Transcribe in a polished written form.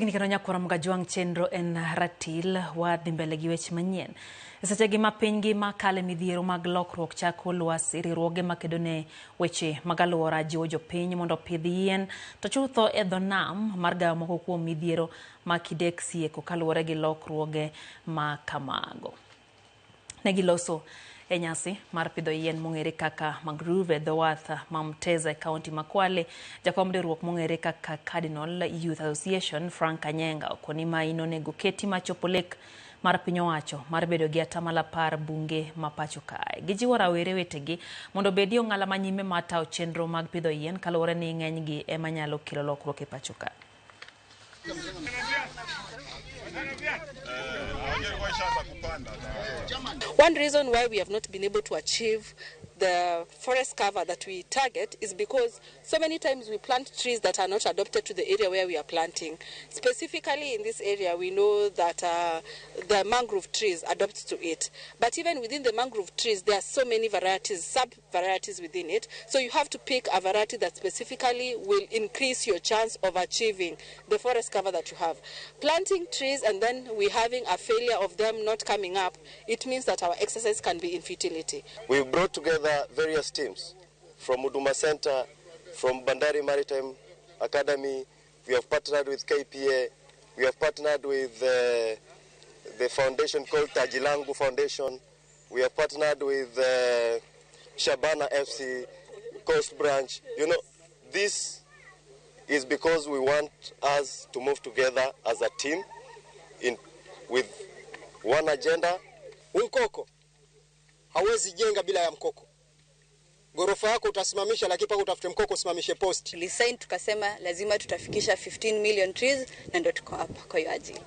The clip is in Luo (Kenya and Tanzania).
Ni kendo nyakwar Mgajwang' chenro en ratil wadhi mbele gi weche manyien. E sechegi ma piny ngima kale midhiero mag lokruok chako lwasi, riwruoge makedo ne weche mag alwora jiwo jopiny mondo opidh yien to chutho e dho nam mar gayo moko kuom midhiero ma kidek sieko kaluwore gi lokruoge ma kamago. Ne giloso e nyasi mar pidho yien mong'ere kaka mangrove e dho wath ma Mteza e kaunti ma Kwale. Jakom riwruok mong'ere kaka Cardinal Youth Association Frank Anyenga okoni maino onego keti machopo lek mar piny owacho mar bedo gi atamalo 10 bunge ma pacho kae. Gijiwo rawere wetegi mondo obedi ong'ala manyime mar tayo chenro mag pidho yien kaluwore ni ng'enygi ema nyalo kelo lokruok e pacho ka. One reason why we have not been able to achieve the forest cover that we target is because so many times we plant trees that are not adopted to the area where we are planting. Specifically in this area, we know that the mangrove trees adopt to it. But even within the mangrove trees, there are so many varieties, sub-varieties within it. So you have to pick a variety that specifically will increase your chance of achieving the forest cover that you have. Planting trees and then we having a failure of them not coming up, it means that our exercise can be in futility. We brought together various teams from Huduma Center, from Bandari Maritime Academy. We have partnered with KPA. We have partnered with the foundation called Tajilangu Foundation. We have partnered with Shabana FC, Coast Branch. You know, this is because we want us to move together as a team with one agenda. Mkoko hawezi jenga bila ya mkoko. Gorofa yako utasimamisha, lakini paka utafute mkoko usimamishe post. Tulisign tukasema lazima tutafikisha 15 million trees na ndio tuko hapa kwa hiyo ajili.